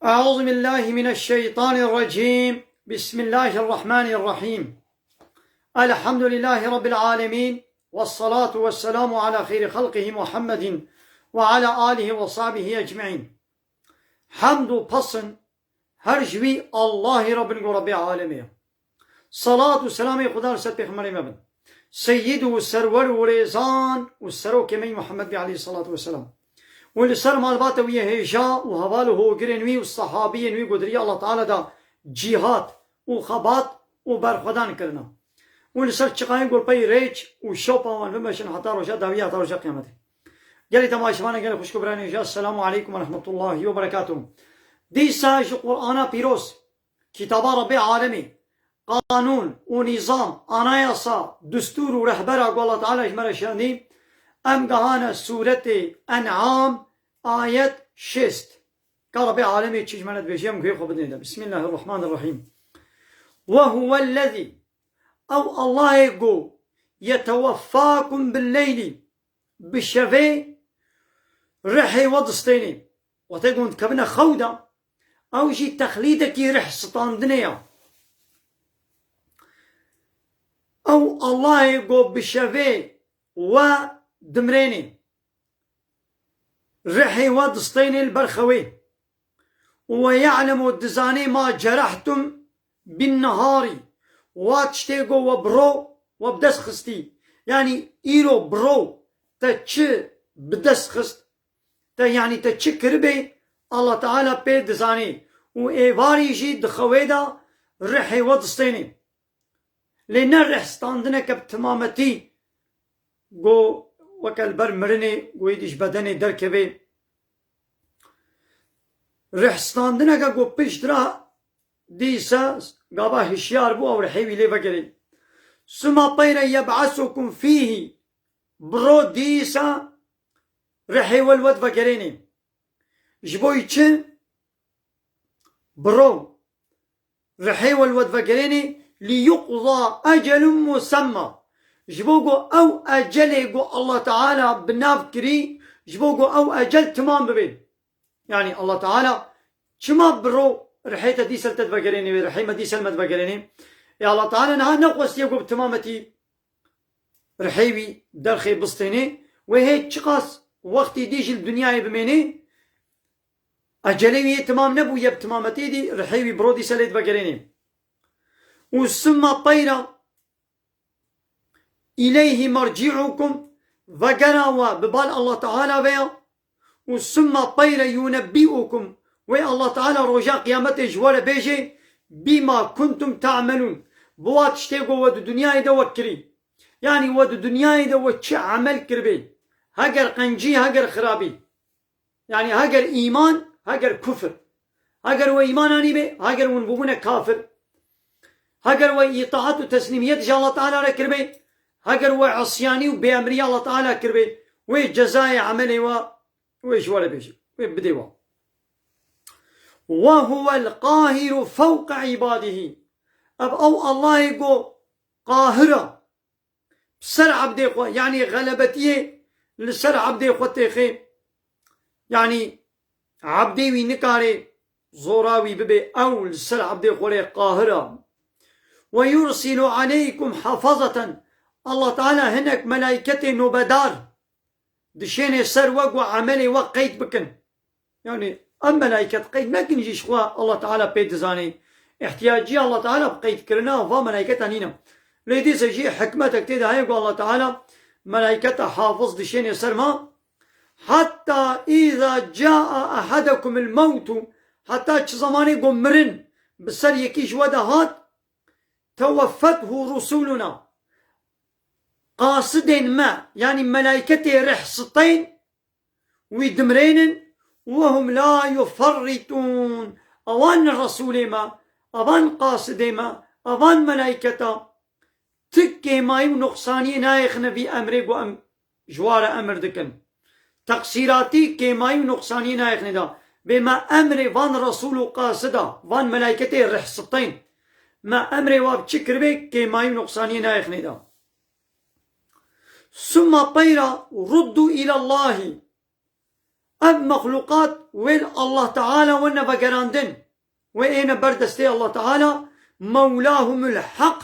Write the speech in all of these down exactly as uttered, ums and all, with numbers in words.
أعوذ بالله من الشيطان الرجيم. بسم الله الرحمن الرحيم. الحمد لله رب العالمين. والصلاة والسلام على خير خلقه محمد وعلى آله وصحبه أجمعين. Hemd û pesn her ji wî Allahî re bin ku Rebbê alemê ye. Salat û selamê Xuda li ser pêxemberê me bin. Seyyid û serwer û rêzan û serokê me yî Muhammed bî aleyhissalatu vesselam. Û li ser malbata wî yê hêja û heval û hogirên wî û sehabiyên wî ku di rêya Allah Teala de cîhat û xebat û berxwedan kirina. Û li ser çiqayên ku pey rêç û şopa wan bimeşin heta roja dawî, heta roja qiyametê. Gelî temaşevanê, gelî xwişk û birayên hêja, Esselamu aleykum ve rahmetullahi ve berekatuh. Dîsa ji Qur'ana pîroz, kitaba Rebbê alemê, qanûn û nîzam, anayasa, dustûr û rehbera ku Allah Teala ji me re şandî, em gehane sûretê En'am, ayet şêst. Ka Rebbê alemê çi ji me re dibêje, em guhê xwe bidinê de. Bismillahirrahmanirrahîm. Ve huvellezî, ew Allahê ku, yeteweffâkum billeylî, bi şevê rihê we distênê. Wextê ku hûn dikevine xew de, ew jî texlîdekî rih standinê ye. Ew Allahê ku bi şevê we dimrênê, rihê we distênê li ber xewê. Û we ye'lemu, dizanê, ma cerehtum bin neharî, wa tiştê ku we bi ro we bi dest xistî. Yanî îro bi ro te çi bi dest xist, te, yanî te çi kiribê, Allah Teala pê dizanê. Û êvarî jî di xewê de rihê we distênê. Lê ne rih standineke bi timametî, ku weke li ber mirinê, ku êdî ji bedenê derkevê. Rih standineke ku pişt re dîsa gava hişyar bû, ew rihê wî lê vegerê. Suma peyre yeb'asukum fîhî, bi ro dîsa rihê we li we divegerênê. Ji bo yî çi? Bi ro rihê we li we divegerênê, li yuqza ecelun musemma. Ji bo ku ew ecelê ku Allah Teala bi nav kirî, ji bo ku ew ecel timam bibe. Yanî Allah Teala çima bi ro rihê te dîsa li te divegerênê, wê rihê me dîsa li me divegerênê? Ê Allah Teala niha nexwestiye ku bi timametî rihê wî derxê bistênê, wê hê çiqas wextî dî jî li dinyayê bimênê, ecelê wî yê timam nebûye, bi timametê dî rihê wî bi ro dîsa lê divegerênê. Û summa teyra ileyhi merci'ukum, vegera we bi bal Allah Teala ve ya. Û summa teyra yunebbi'ukum, wê Allah Teala roja qiyametê ji we re bêje, bima kuntum ta'melun, bi wa tiştê ku we di dinyayê de we kirî. Yanî we di dinyayê de we çi emel kiribê, heger qencî, heger xirabî. Yanî heger îman, heger kufir. Heger we îman anîbê, heger hûn bûbûne kafir. Heger we îtaat û teslîmiyet ji Allah Teala re kiribê, heger we isyanî û bêemrî Allah Teala kiribê, wê cezayê emelê we, wê ji we re bêje, wê bidê we. Ve huvel qahiru fewqe îbadihî. Ev ew Allahê ku qahir e, ser ebdê xwe, yanî xelebetiyê li ser ebdê xwe têxê. Yanî ebdê wî nikare zora wî bibe, ew li ser ebdê xwe rê qahir e. Ve yursilu aleykum hafazeten. Allah Teala hinek melayketê nobedar dişêne ser we ku emelê we qeyd bikin. Yanî em melaiket qeyd nekin jî, ji xwe Allah Teala pê dizanê. Îhtiyacî Allah Teala bi qeydkirina va melaiketa nîne. Lê dîsa jî hikmetek tê de heye ku Allah Teala melaiketa hafiz dişêne ser me. Hatta îza caa ehadekumul mewtu, heta çi zemanê ku mirin bi ser yekî ji we de hat, teweffethu rusuluna, qasidên me, yanî melaiketê rih sitên, wî dimrênin, we hum la yuferritûn, ewan Resûlê me, ewan qasidê me, ewan melayketa, ti kêmayî û nuqsaniyê nayêxine vî emrê ku em ji wa re emir dikin. Teqsîratî, kêmayî û nuqsaniyê nayêxine da. Bê me emrê van Resûl û qasida, van melayketê rih sitên, me emrê wa bi çi kiribê, kêmayî û nuqsaniyê nayêxine da. Summa teyra ruddu îlallahî. Ev mexluqat wê li Allah Teala wene vegerandin. Wê êne ber destê Allah Teala, mewlahumul heq,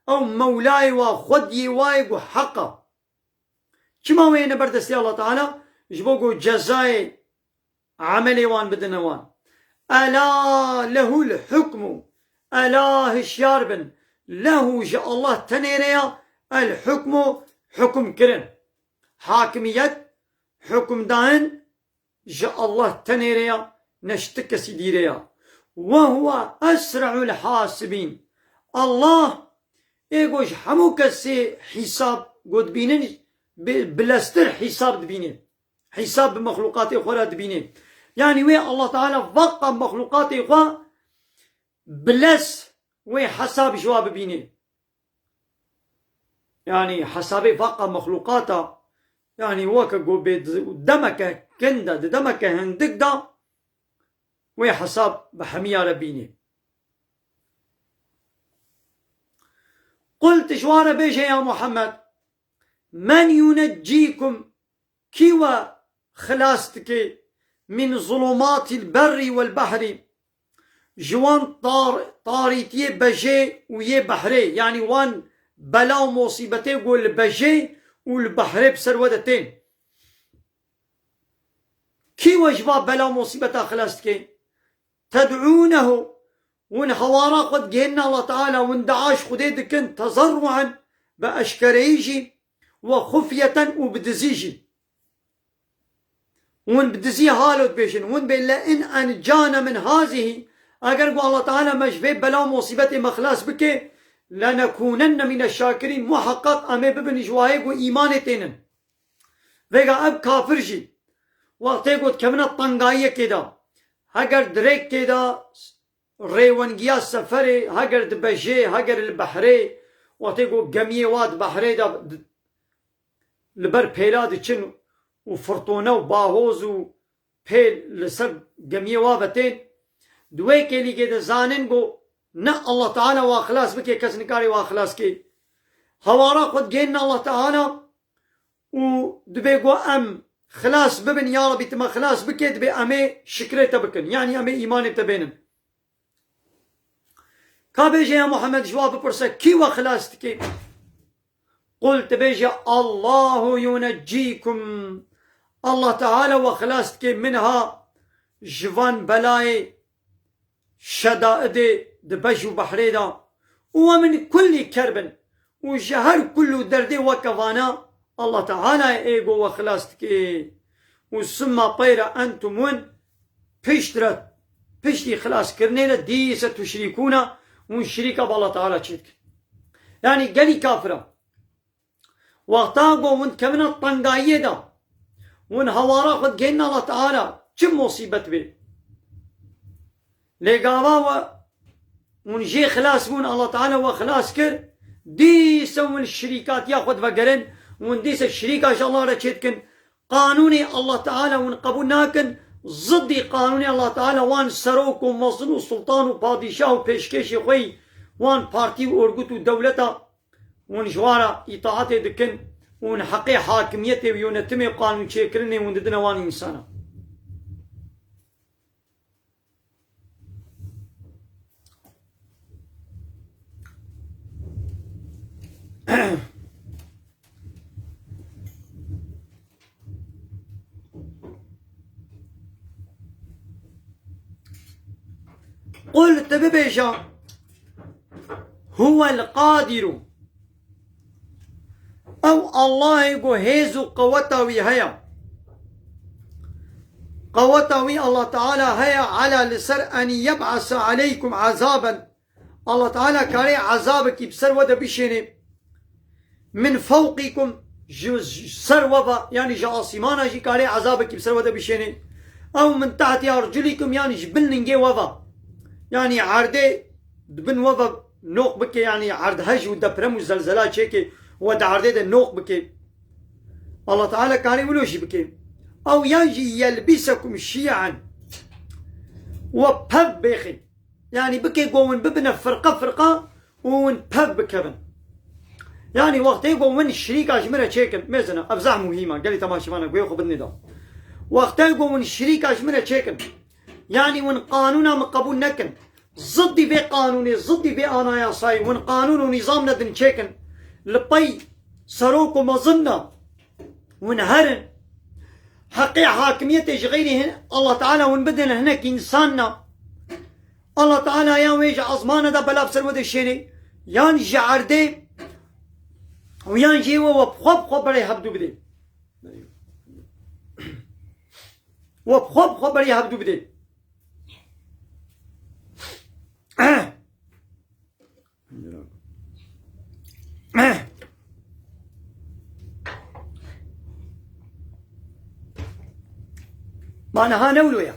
ew mewlayê wa, xwediyê wa yê ku heq e. Çima wê êne ber destê Allah Teala? Ji bo ku cezayê emelê wan bidine wan. Ela lehul hukmu. Ela, hişyar bin. Lehu, ji Allah tenê re ya, el hukmu, hukum kirin. Hakimiyet, hukumdayîn ji Allah tenê re ya, ne ji ti kesî dî re ya. Ve huve esre'ul hasibîn. Allah ê ku ji hemû kesê hîsab ku dibînin, bi-, bileztir hîsab dibîne. Hîsab bi mexluqatê xwe re dibîne. Yanî wê Allah Teala veqa mexluqatê xwe bilez wê hesab ji wa bibîne. Yanî hesabê veqa mexluqata, yanî weke ku bê di-, demeke kin de, di demeke hindik de wê hesab bi hemiya re bîne. Qul, tu ji wan re bêje ya Muhammed, men yuneccîkum, kî we xilas dike min zulumatil berri wel behrî, ji wan tar-, tarîtiyê bejê û yê behrê, yanî wan bela û musîbetê ku li bejê û li behrê bi ser we de tên. Kî we ji va bela û musîbeta xilas dike? Ted'ûnehu, hûn hewara xwe digihînin Allah Teala, hûn dua ji Xwedê dikin, tezerru'en, bi eşkereyî jî, ve xufyeten, û bi dizî jî. Hûn bi dizî halo dibêjin, hûn bê le in encana min hazihî, eger ku Allah Teala me ji vê bela û musîbetê me xilas bike, lenekûnenne mîne şakirîn, muheqeq em ê bibin ji wayê ku îmanê tênin. Vêga ev kafir jî, wextê ku dikevine tengayiyekê de, heger di rêkê de, rêwengiya seferê, heger di bejê, heger li behrê, wextê ku gemiyê wa di behrê de di-, li ber pêla diçin û firtûne û bahoz û pêl li ser gemiyê wa ve tên, di wê kêlîkê de zanin ku ne Allah Teala wa xilas bike, kes nikarê wa xilas ke. Hewara xwe digihînin Allah Teala, û dibê ku em xilas bibin, ya Rebî, tu me xilas bike, dibê em ê şikrê te bikin. Yanî em ê îmanê te bênin. Ka bêje ya Muhammed, ji wa bipirse, kî we xilas dike? Qul, tu bêje, Allahu yuneccîkum. Allah Teala we xilas dike minha, ji van belayê şedaidê di bej û behrê de, û we min kullî kerbin, û ji her kull û derdê weke vana Allah Teala ê go we xilas dike. Û summa pey re entum hûn pişt re, piştî xilaskirinê re dîse tuşrîkûna, hûn şirîka bi Allah Teala çêdikin. Yanî gelî kafira. Wexta ku hûn dikevine tengayiyê de, hûn hewara xwe digihînin Allah Teala, çi musîbet bê. Lê gava we hûn jê xilas bûn, Allah Teala we xilas kir, dîse hûn şirîkatiya xwe divegerin, hûn dîse şirîka ji Allah re çêdikin. Qanûnê Allah Teala hûn qebûl nakin, ziddî qanûnê Allah Teala wan serok û mezin û sultan û padîşah û pêşkêşê xwe yî, wan partî û orgut û dewleta hûn ji wan re îtaetê dikin, hûn heqê hakimiyetê û yönetimê û qanûnçêkirinê hûn didine wan însana. Qul, tu bibêje, huwel qadiru. Ew Allahê ku hêz û qeweta wî heye. Qeweta wî Allah Teala heye, ala li ser en yeb'ese aleykum azaben. Allah Teala karê ezabekî bi ser we de bişêne. Min fewqîkum, ji, ji ser we ve, yanî ji asîmana jî karê ezabekî bi ser we de bişêne. Ew min tehtî erculîkum, yanî ji bin lingê we ve. Yanî erdê di bin we ve noq bike, yanî erdhej û deprem û zelzela çêke, we di erdê de noq bike. Allah Teala karê wilo jî bike. Ew yan jî yelbîsekum şî'en, we pev bêxin. Yanî bike ku hûn bibine firqe firqe û hûn pev bikevin. Yanî wextê ku hûn şirîka ji min re çêkin, mêzine, ev zehf muhîm e, gelî temaşevana guhê xwe bidinê de. Wextê ku hûn şirîka ji min re çêkin, yanî hûn qanûna min qebûl nekin, ziddî vê qanûnê, ziddî vê anayasayê, hûn qanûn û nîzam nedin çêkin, li pey serok û mezin de hûn herin, heqê hakimiyetê ji xeyrî hin-, Allah Teala hûn bidin hinek însan ne. Allah Teala yan wê ji ezmana de bela bi ser we dişênê, yan ji erdê û yan jî we, we bi xwe bi xwe berê hevdû bidê. We bi xwe bi xwe berê hevdû bidê. Ma niha ne wilo ye.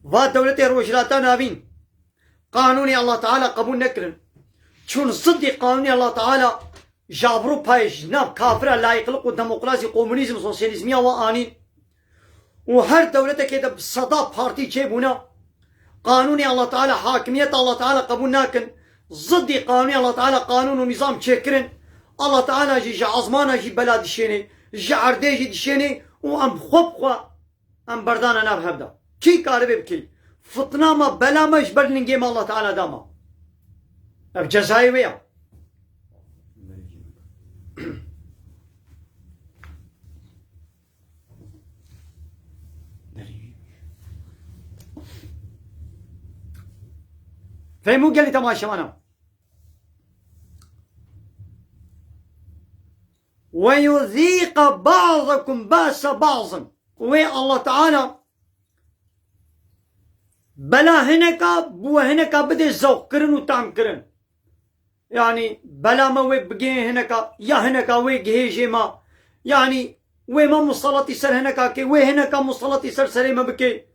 Va dewletê Rojhilata Navîn qanûnê Allah Teala qebûl nekirin. Çûn ziddî qanûnê Allah Teala ji Ewropayê, ji nav kafira layîqlik û demokrasî, komunîzm, sosyalîzmiya wa anîn. Û her dewletekê de bi seda partî çêbûne. Qanûnê Allah Teala, hakimiyeta Allah Teala qebûl nakin. Ziddî qanûnê Allah Teala qanûn û nîzam çêkirin. Allah Teala jî ji ezmana jî bela dişênê, ji erdê jî dişênê û em xwe bi xwe em berdane nav hev de. Kî karibe bikê? Fitna me, bela me ji ber lingê me Allah Teala da me. Ev cezayê wê ya. Fehmû gelî temaşevana. Ve yuzîqa ba'zakum ba'sa ba'zin. Wê Allah Teala bela hineka, bi we hineka bidê zewqkirin û tamkirin. Yanî bela me wê bigihê hineka, ya hineka wê gihêjê me. Yanî wê me musaletî ser hineka kê, wê hineka musaletî ser serê me bikê.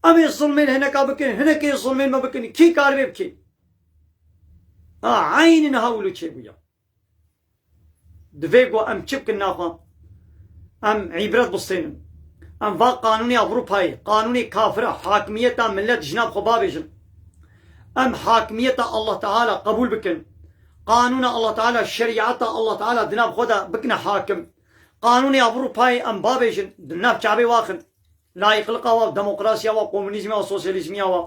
Em ê zulmên hineka bikin, hinekê zulmên me bikin. Kî kar vê bikê? Ha, eynî niha wilo çêbûye. Divê ku em çi bikin naxwe? Em îbret bistênin. Em va qanûnê Ewropayê, qanûnê kafira, hakimiyeta millet ji nav xwe babêjin. Em hakimiyeta Allah Teala qebûl bikin. Qanûna Allah Teala, şerîeta Allah Teala di nav xwe de bikine hakim. Qanûnê Ewropayê em babêjin, di nav çavê waxin. Layîqlika wa, demokrasiya wa, komunîzmiya wa, sosyalîzmiya wa.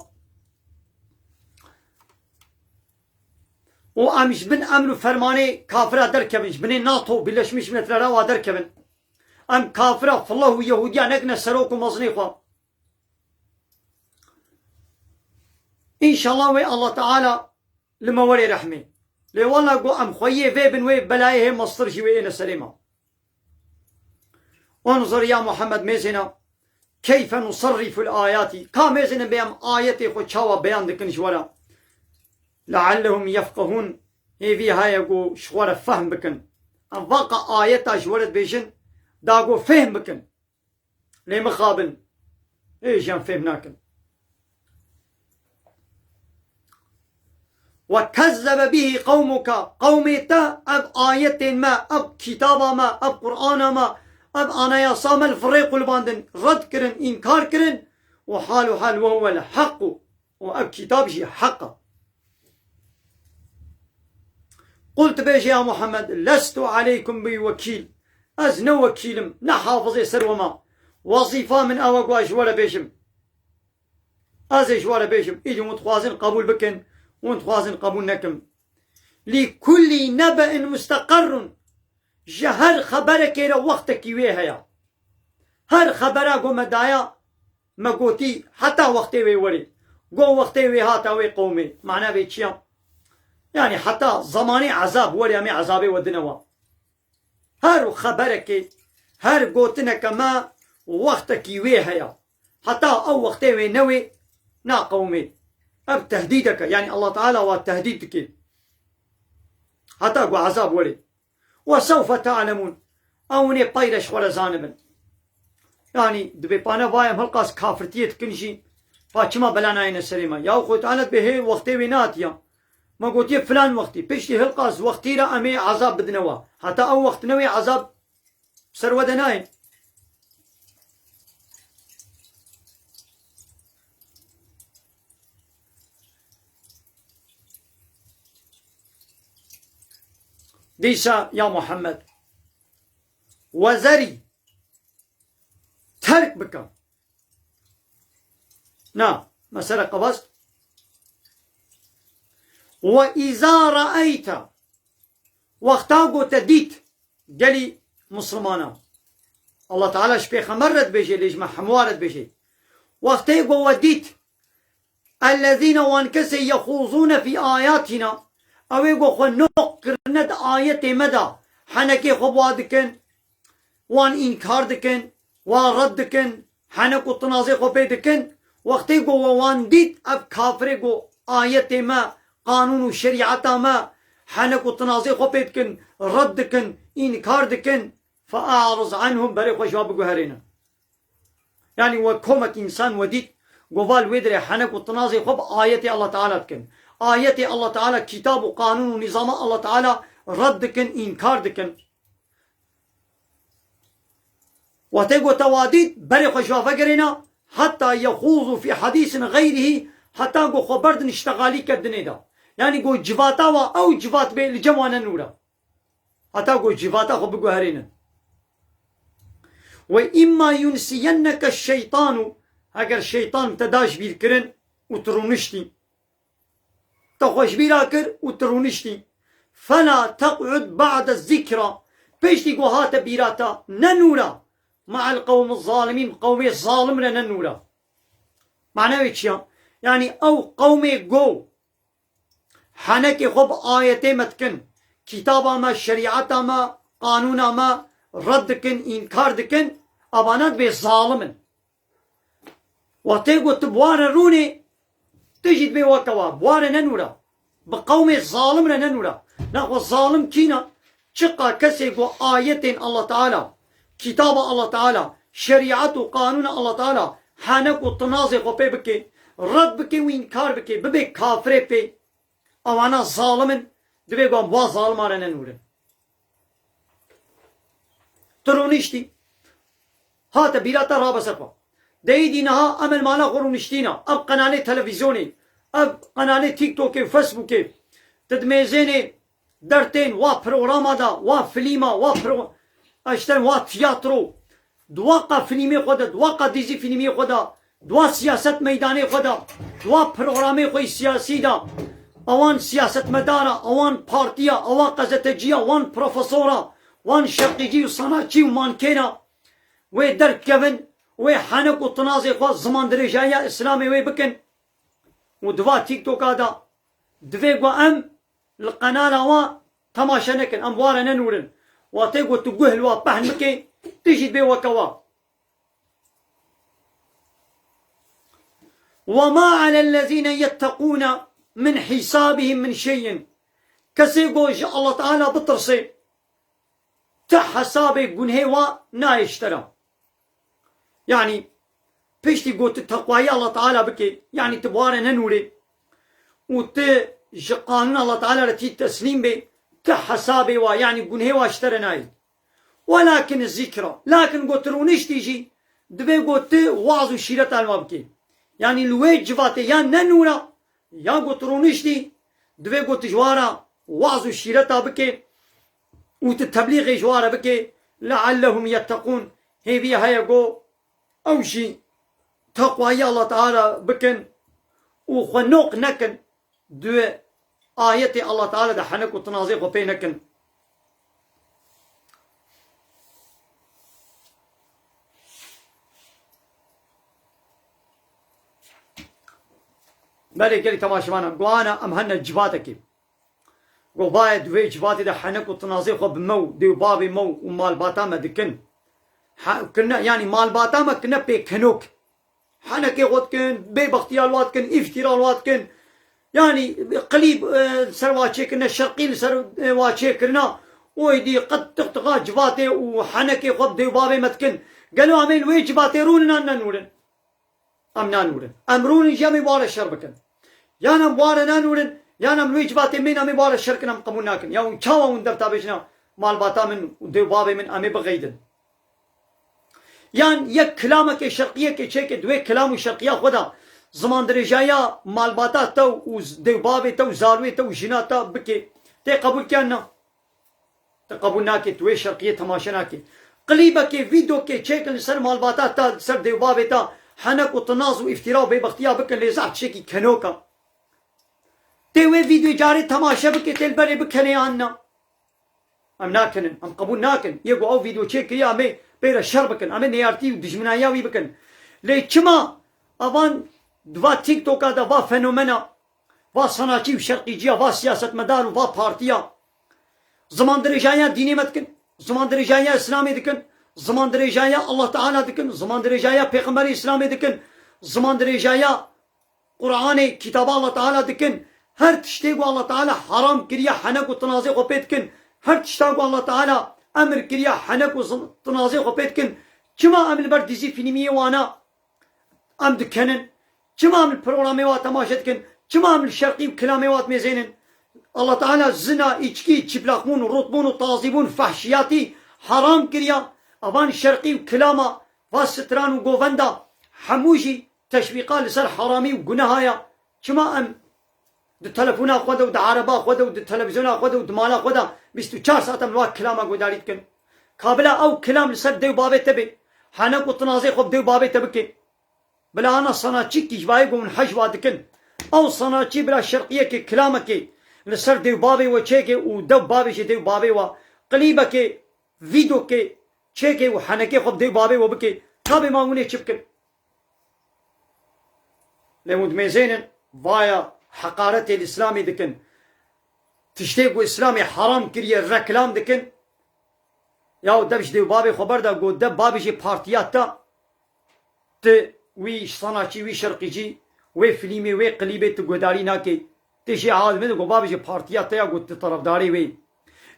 Û em ji bin emr û fermanê kafira derkevin, ji binê NATO, Birleşmiş Milletler'a wa derkevin. Em kafira, fileh û Yehûdiya nekine serok û mezinê xwe. Înşallah wê Allah Teala li me werê rehmê. Lê wela ku em xweyê vê bin, wê belayê hê mestir jî wê êne serê me. Unzur ya Muhammed, mêzêne, keyfe nusarriful ayati. Ka mêzêne bê em ayetê xwe çawa beyan dikin ji we re. Leallehum yefqehun. Hêvî heye ku ji we re fehm bikin. Em vaqa ayeta ji we re dibêjin, da ku fêhm bikin. Lê mixabin. Hê jiyan fêhm nakin. Ve kezzebe bihi qewmuka, qewmê te ev ayetên me, ev kitaba me, ev Qur'ana me, ev anayasa me li virê qulbandin, red kirin, înkar kirin, û hal û hal ve huwel heqqu, û ev kitab jî heq e. Qul, tu bêje ya Muhammed, lestu aleykum bi wekîl, ez ne wekîl im, ne hafizê ser we me, wezîfa min ew e ku ez ji we re bêjim. Ez ê ji we re bêjim, îdî hûn dixwazin qebûl bikin, hûn dixwazin qebûl nekin. Lî kullî nebe'in musteqerrun. Ji her xeberekê re wextekî wê heye. Her xebera ku me daya, me gotî, heta wextê wê werê. Go wextê wê hata wê qewmê. Mana vê çi ya? Yanî heta zemanê ezab werê, em ê ezabê we dine we. Her xeberekê, her gotineke me wextekî wê heye. Heta ew wextê wê newê, naqewimê. Ev tehdîdeke, yanî Allah Teala wa tehdîd dike. Heta ku ezab werê. Ve sewfe te'lemûn. Ew hûn ê pey re ji xwe re zanibin. Yanî, dibê pane vayem hilqas kafirtiyê dikin jî, pa çima bela nayêne serê me? Ya Xwedê Teala dibê hê wextê wê nehatiya. Me gotiye filan wextî, piştî hilqas wextî re em ê ezab bidine we. Heta ew wext newê ezab ser we de nayê. Dîsa ya Muhammed, wezerî bike. Na, mesele qebast. Ve izâ re'eyte, wexta ku te dît, gelî Mislimana. Allah Teala ji Pêxember re dibêje, lê ji me hemû re dibêje. Wextê ku we dît, ellezîne, wan kesê, yexûzûne fî ayatîna, ew ê ku xwe noq kirine di ayetê me de, henekê xwe bi wa dikin, wan înkar dikin, wan red dikin, henek û tinazê xwe pê dikin. Wextê ku we wan dît, ev kafirê ku ayetê me, qanûn û şerîeta me, henek û tinazê xwe pê dikin, red dikin, înkar dikin, fe'ariz anhum, berê xwe ji wan biguherîne. Yanî we komek însan we dît, ku va li wê dirê henek û tinazê xwe bi ayetê Allah Teala dikin. Ayetê Allah Teala, kitab û qanûn û nîzama Allah Teala red dikin, înkar dikin. Wextê ku te wa dît, berê xwe ji wa vegerêne, heta yexûzû fî hedîsin xeyrihî, heta ku xwe berdin îştexalî ke dinê de. Yanî ku civata wa ew civat bê, li cem wa nenûre. Heta ku civata xwe biguherînin. Ve îmma yunsiyenneke şeytanu, eger şeytan te da ji bîr kirin û tu rûniştî. Te xwe ji bîra kir û tu rûniştî. Fela teq'ud ba'de zikra. Piştî ku hate bîra te, nenûre. Ma'el qewmi zalimîn, qewmê zalim re nenûre. Mane wê çi ya? Yanî ew qewmê go henekê xwe bi ayetê me dikin, kitaba me, şerîeta me, qanûna me red dikin, înkar dikin, avana dibê zalim in. Wextê ku tu bi wan re rûnê, tu jî dibê weke wa, bi wan re nenûre. Bi qewmê zalim re nenûre. Nexwe zalim kî ne? Çiqa kesê ku ayetên Allah Teala, kitaba Allah Teala, şerîet û qanûna Allah Teala, henek û tinazê xwe pê bike, red bike û înkar bike, bibe kafirê pê. Ewana zalim in, divê ku em wa zalima re nenûrin. Tu rûniştî, hate bîra te, rabe ser xwe. De êdî niha em li mala xwe rûniştîne. Ev qenalê televîzyonê, ev qenalê TikTokê û Facebookê, tu dimêzênê dertên wa programa de, wa filîma, wa pro-, eşten wa tiyatro, di waqa filîmê xwe de, di waqa dîzî filîmê xwe de, di wa siyaset meydanê xwe de, di wa programê xwe yî siyasî de, ewan siyasetmedara, ewan partiya, ewa qezeteciya, wan profesora, wan şeqîcî û sanatçî û mankêna wê derkevin, wê henek û tinazê xwe ziman dirêjayiya Îslamê wê bikin û di va TikToka de divê ku em li qenala wa temaşe nekin, em wa re nenûrin. Wextê ku tu guh li wa pehn bikê, tu jî dibê weke wa. وما على الذين يتقون من حسابهم من شيء. Kesê ku ji Allah Teala bitirsê, ti hesabê gunhê wa nayê ji te re. Yanî piştî ku tu teqwayî Allah Teala bikê, yanî tu bi wa re nenûrê û tu ji qanûna Allah Teala re tî teslîm bê, ti hesabê wa, yanî gunhê wa ji te re nayê. Welakin zikra. Lakin ku tu rûniştî jî, divê ku tu waz û şîreta li wa bikê. Yanî li wê civatê ya nenûra, ya ku tu rûniştî, divê ku tu ji wa re waz û şîreta bikê û tu teblîxê ji wa re bikê. لعلهم يتقون. Hêvî heye ku ew jî teqwayî Allah Teala bikin û xwe noq nekin. Di ayetê Allah Teala de henek û tinazê xwe pê nekin. Belê gelî temaşevanan, guhana em hene civatekê. Govaye di wê civatê de henek û tinazê xwe bi me û dê û bavê me û malbata me dikin. Ha, kirine, yanî malbata me kirine pêkenok. Henekê xwe dikin, bêbextiya li wa dikin, îftîra li wa dikin. Yanî qilîb, e, li ser wa çêkirine, şerqî li ser, e, wa çêkirine. Oydî qet tiqtiqa civatê û henekê xwe bi dê û bavê me dikin. Gelo em ê li wê civatê rûnin an nenûrin? Em nanûrin. Em rûnin jî em ê wa re şer bikin. Yan em wa re nanûrin, yan em li wê civatê bên em ê wa re şer kin, em qebûl nakin. Ya hûn çawa hûn def ta bêjina malbata min û dê û bavê min em ê bixeydin? Yan yek kilamekê şerqiyekê çêke, di wê kilam û şerqiya xwe de zimandirêjaya malbata te û z-, dê û bavê te û zarwê te û jina te bike. Tê qebûl kiyan na? Te qebûl nake, tu wê şerqiyê temaşe nake. Qilîbekê, vîdokê çêkin li ser malbata ta, li ser dêvbavê ta, henek û tinaz û îftîra û bêbextiya bikin, lê zehf tiştekî kenok e. Tê wê vîdyoyê carê temaşe bike, tê li berê bikene yan na? Em nakenin, em qebûl nakin. Yê ku ew vîdyo çêkiriye, em ê pê re şer bikin, em ê neyartî û dijminayiya wî bikin. Lê çima evan di va TikToka de, va fenomena, va sanatçî û şerqîciya, va siyasetmedar û va partiya zimandirêjaniya dînê me dikin, zimandirêjaniya Îslamê dikin, zimandirêjaniya Allah Teala dikin, zimandirêjaniya Pêxemberê Îslamê dikin, zimandirêjaniya Qur'anê, kitaba Allah Teala dikin, her tiştê ku Allah Teala haram kiriye, henek û tinazê xwe pê dikin, her tişta ku Allah Teala emir kiriye, henek û zin-, tinazê xwe pê dikin. Çima em li ber dizî fîlmiyê wana em dikenin? Çima em li programê wa temaşe dikin? Çima em li şerqî û kilamê wa dimêzênin? Allah Teala zina, îçkî, çîplaqbûn, rotbûn û tazîbûn, fehşiyatî haram kiriya. Evan şerqî û kilama va stran û govenda hemû jî teşwîqa li ser haramî û guneha ya. Çima em di telefona xwe de û di ereba xwe de û di televîzyona xwe de û di mala xwe de bîst û çar saet em li wa kilama guhdarî dikin? Ka bila ew kilam li ser dê û bavê te bê, henek û tinazê xwe bi dê û bavê te bike. Bila ana sanatçîkî ji vayê ku hûn hej wa dikin, ew sanatçî bila şerqiyekê, kilamekê li ser dê û bavê we çêke û dê û bavê jî dê û bavê we, klîbekê, vîdokê çêke û henekê xwe bi dê û bavê we bike, ka bê ma hûn ê çi bikin? Lê hûn dimêzênin, vaya heqaretê li Îslamê dikin. Tiştê ku Îslamê heram kiriye, reklam dikin. Ya dev ji dê û bavê xwe berda, got, dev bavê jî partiya te, tu wî sanatçî, wî şerqîcî, wê filîmê, wê klîbê tu guhdarî nakê. Tu jê ew dibin, got, bavê jî partiya te ya, got, tu tarafdarê wê.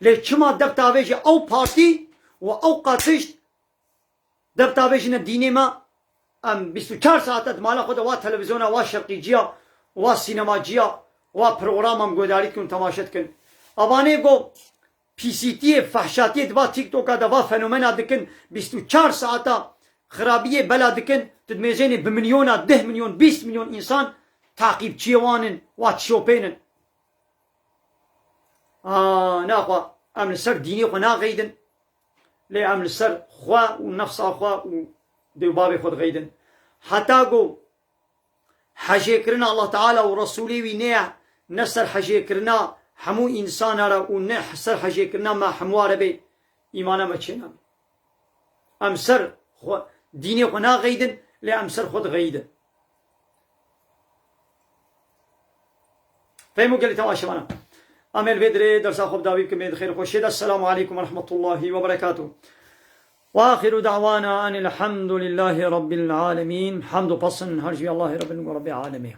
Lê çima dev tavêje ew partî û ew qatişt, dev tavêjine dînê me, em bîst û çar saete di mala xwe de wa televîzyona, wa şerqîciya, wa sînemaciya, wa programa em guhdarî dikin û temaşe dikin. Evanê ku pîsîtiyê, fehşatiyê di va TikToka de, va fenomena dikin, bîst û çar saeta xirabiyê bela dikin, tu dimêzênê bi milyona, deh milyon, bîst milyon însan taqîbçiyê wan in, wa tişopênin. A, naxwe em li ser dînê xwe naxeydin, lê em li ser xwe û nefsa xwe û dê û bavê xwe dixeydin. Heta ku hejêkirina Allah Teala û Resûlê wî neye, ne ser hejêkirina hemû însana re û ne ser hejêkirina me hemûa re bê, îmana me çênabe. Em ser xwe, dînê xwe naxeydin, lê em ser xwe dixeyidin. Fehmo gelî temaşevana. Em ê li vê dirê dersa xwe bi dawî bikin, bê di xêr û xweşiyê de. Esselamu aleykum ve rahmetullahi ve berekatuh. Ve axiru da'wana enil hamdülillahi rabbil alemin. Hamd û pesin her ji Allahê Rabbin û Rabbê alemê.